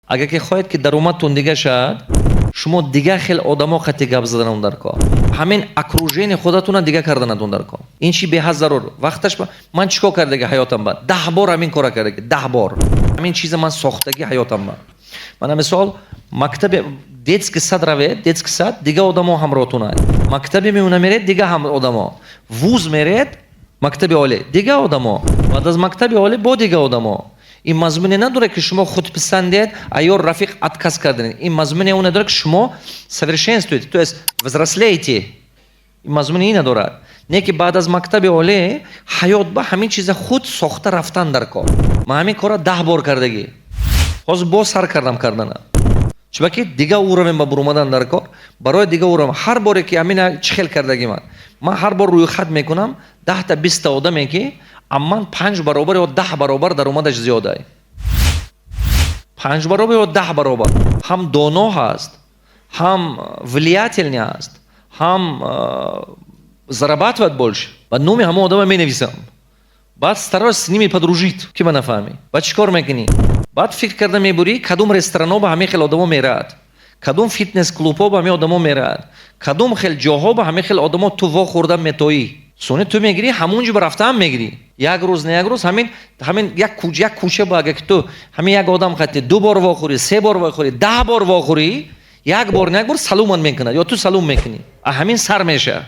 Агар ки хоҳед, ки даромадтон дига шавад, шумо дига хел одамо қати гап заданон дар кор, ҳамин окружение худатона дига карданатон дар кор. Ин чи беҳад зарур. Вақташ ман чӣ кор кардаги ҳаётам ба 10 бор ҳамин кора кардаги, 10 бор ҳамин чиза ман сохтаги ҳаётам ба. Мана мисол, мактаби, детский сад равед, детский сад дига одамо ҳамроҳтунад, мактаби меуна меред, дига ҳам одамо, вуз меред, мактаби олӣ, дига одамо, баъд аз мактаби олӣ бо дига одамо. Ин мазмуне надорад, ки шумо худписандед, а ё рафиқ отказ карданед. Ин мазмуне он надорад, ки шумо совершенствуете, то есть взрослеете. Ин мазмуни ин надорад. Не ки баъд аз мактаби олӣ ҳаёт ба ҳамин чиза худ сохта рафтан дар кор. Ман ҳамин корро 10 бор кардагӣ, ҳозир боз сар кардам кардана, чунки дига уровень ба буромадан дар кор, барои дига уровень. Ҳар боре ки ҳамина чӣ хел кардагӣ, ман ҳар бор рӯйхат мекунам 10-та, 20-та одаме, ки амман 5 баробар ё 10 баробар даромадаш зиёдай, 5 баробар ё 10 баробар, ҳам доно ҳаст, ҳам влиятельный ҳаст, ҳам зарабатывает больше. Баъд номи ҳамон одама менависам, баъд стараюсь с ними подружить. Ки ма нафаҳмӣ, баъд чӣ кор мекунӣ? Баъд фикр карда мебурӣ, кадом ресторанҳо ба ҳамин хел одамо меравад, кадом фитнес клубҳо ба ҳамин одамо меравад, кадом хел ҷоҳо ба ҳамин хел одамо ту вохӯрда метоӣ. Сони ту мегирӣ, ҳамон ҷо ба рафтаам мегирӣ. Як рӯз не, як рӯз ҳамин як кӯча ба агар ки ту ҳамин як одам хати ду бор вохӯрӣ, се бор вохӯрӣ, 10 бор вохӯрӣ, як бор не, як бор салумат мекунад ё ту салум мекунӣ, а ҳамин сар мешавад.